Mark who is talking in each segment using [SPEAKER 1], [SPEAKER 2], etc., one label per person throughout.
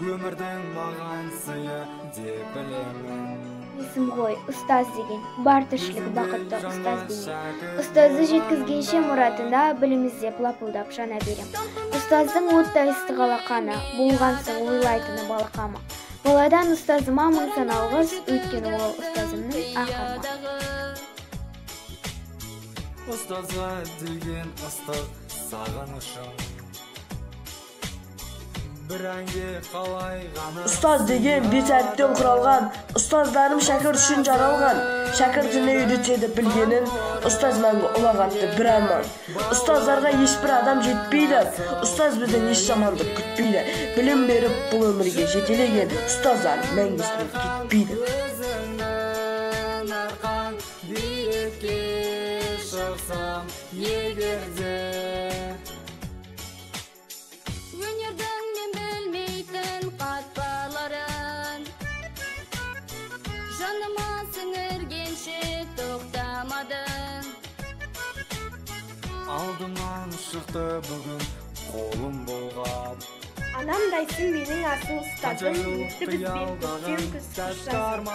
[SPEAKER 1] Өмірдің маған сыйы деп білемін.
[SPEAKER 2] Есім ғой, ұстаз деген, бар тіршілік бақытты ұстаз деген. Ұстазды жеткізгенше мұратына білім іздеп лапылдап жана берем. Ұстаздың оттай ыстық алақаны, болған соң ойлайтыны балақамы. Баладан ұстазыма мың сан алғыс, өйткені ол ұстазымның ақымы.
[SPEAKER 1] Ұстазға деген ыстық сағынышым. Бір әнге қалай ғана.
[SPEAKER 3] Ұстаз деген бес әріптен құралған, ұстаздарым шәкірт үшін жаралған. Шәкіртіне үйретеді білгенін, ұстаз мәңгі ұлағатты бір арман. Ұстаздарға ешбір адам жетпейді, ұстаз бізден еш жамандық күтпейді. Білім беріп бұл өмірге жетелеген ұстаздар мәңгі есінен кетпейді.
[SPEAKER 1] Өзіңнің арқаң биікке шықсам егер де.
[SPEAKER 4] Өнердің мен білмейтін қатпарларын жаныма сіңіргенше тоқтамадың.
[SPEAKER 1] Алдымнан шықты бүгін қолым бұлғап.
[SPEAKER 5] Анамдайсың менің асыл ұстазым, өтті бізбен көктем күз қыс жазым.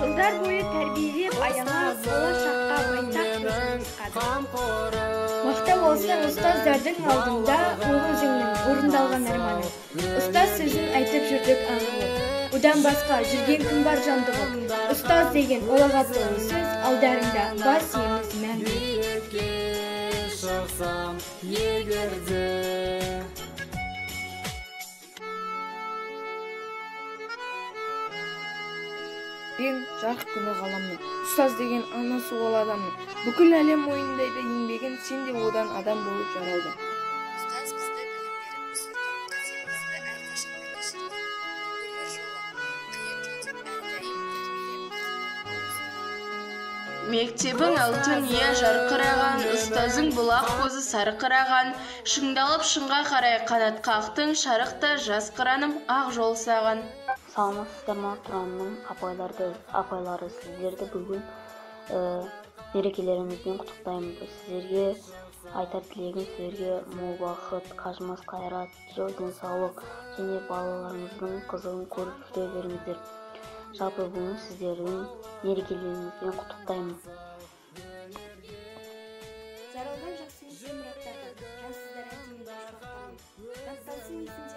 [SPEAKER 5] Жылдар бойы тәрбиелеп аямай, болашаққа байтақ көзін нұсқадың.
[SPEAKER 6] Мақтау алсаң ұстаздардың алдында, ол өзіңнің орындалған арманың. Ұстаз сөзін айтып жүрдік аңғылып, одан басқа жүрген кім бар жанды ғып. Ұстаз деген ұлағатты ұлы сөз, алдарыңда бас иеміз мәңгі.
[SPEAKER 1] Биікке шықсам егер де.
[SPEAKER 7] Ең жарық күні ғаламның, ұстаз деген анасы ол адамның. Бүкіл әлем мойындайды еңбегін, сен де одан адам болып жаралдың.
[SPEAKER 8] Ұстаз бізді білім беріп өсірді, қателігімізді әрқашан да кешірді. Өмір жолы қиын жол деп әрдайым тәрбиелеп, ақылға ұстаған.
[SPEAKER 9] Мектебің алтын ие жарқыраған, ұстазың бұлақ көзі сарқыраған. Шыңдалып шыңға қарай қанат қақтың, шарықта жас қыраным ақ жол саған.
[SPEAKER 10] Саламатсыздар ма, Тұранның апайлары, сіздерді бүгін мерекелеріңізбен құттықтаймын. Сіздерге айтар тілегім, сіздерге мол бақыт, қажымас қайрат, зор денсаулық және балаларыңыздың қызығын көріп жүре беріңіздер. Жалпы бүгін сіздердің мерекелеріңізбен құттықтаймын.
[SPEAKER 5] Жаралған жақсы мұраттардан, жансыздар әдемі шуақтанып. Датталсын есімде